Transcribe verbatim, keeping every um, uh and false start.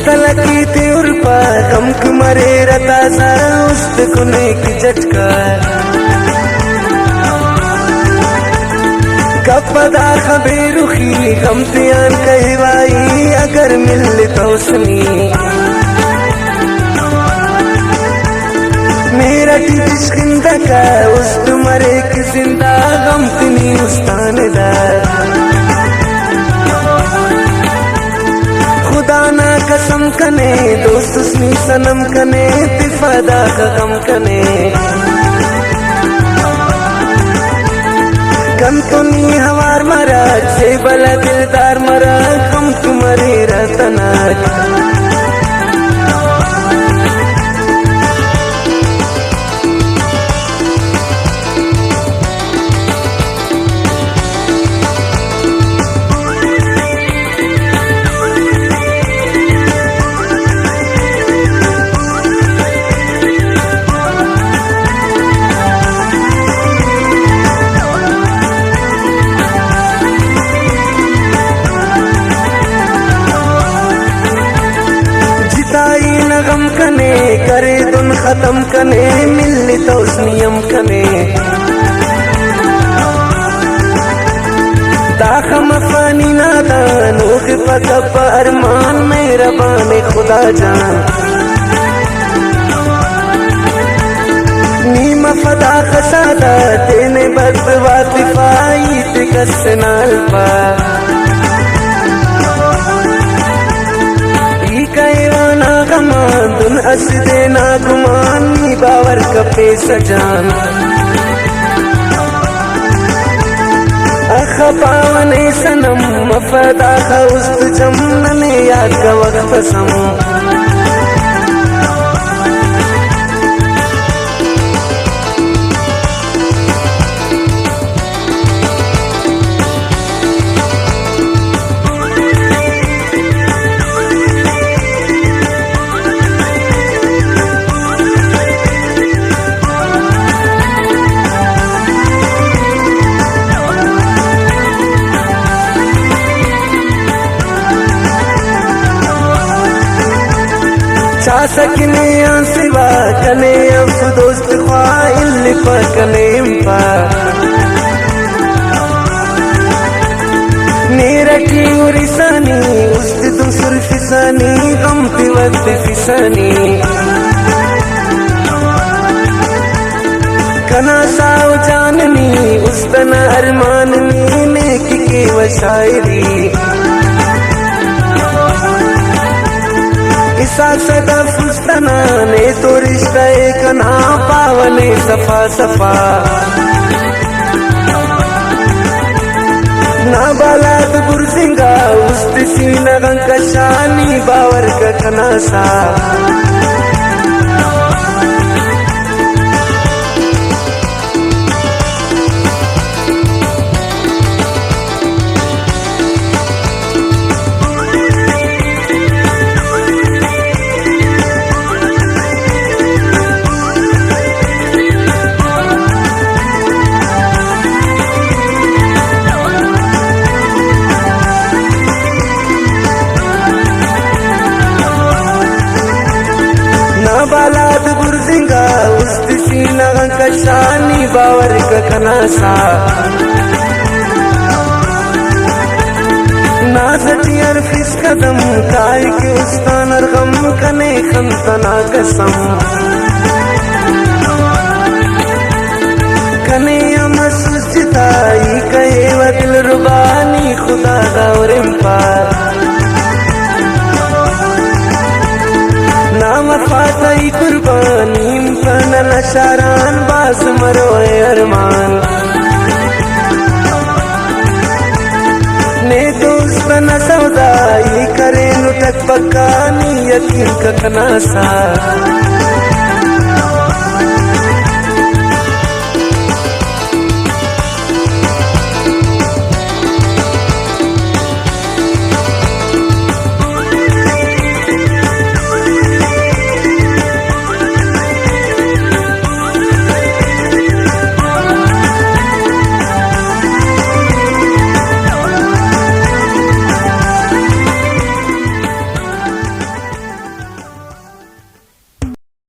تلکی تے ہرپا غمک مریرہ تازہ، است کنے کہ جھٹکا۔ کپہ داخہ بے رخی غم تیان کہیوائی، اگر ملتوس نی۔ مہر ٹی بشخندکہ است مریک زندہ، غم تنی استان دار۔ خدا نا قسم کنے، دوست اس نی صنم کنے، تفا داخہ غم کنے۔ کن تو نی ہوار مراک، زیبل دلدار مراک، غم تو مریرہ تناک۔ جتائی نا غم کنے، کرے دن ختم کنے، ملتوس نی ہم کنے۔ داخہ مفانی نادان، اوخفہ کپہ ارمان، مہربان خدا جان۔ نی مفہ داخہ سادہ، تینے بد دعا تفا، ہیت کس نا الپا۔ ای کہیوہ نا غمان، دن اسہ دے نا گمان، نی باور کپیسہ جان۔ اخہ پاوہ نے صنم، مفہ داخہ است جم، ننے یات کا وخت سم۔ چاسہ کنے آن سوا کنے اف دوست خواہ، الپہ کنے امپا۔ مہر ٹی ہرسانی، است تون سرفسانی، غم تے وت تفسانی۔ کنا ساہ و جان نی، است نا ارمان نی، نیک کیوہ شاعری۔ احساس اف است نا، نے تو رشتہ ءِ کنا، پاوہ نے صفا صفا۔ نا بالاد بڑزنگا، است سینہ غان کشا، نی باور کہ کنا ساہ۔ نا بالاد بڑزنگا، است سینہ غان کشا، نی باور کہ کنا ساہ۔ ناز ٹی ہرفس قدم، کائک استان ہر غم، کنے خن تنا قسم۔ کنے ہم اس جدائی کہیوہ دلربا، نی خدا دا ہرن پا۔ نا وفا تئی قربانی، پنہ نشاران باز مرو اے ارمان۔ نے دوست نا سودا ای کرینٹ اٹ پکا، نی یقین کہ کنا ساہ۔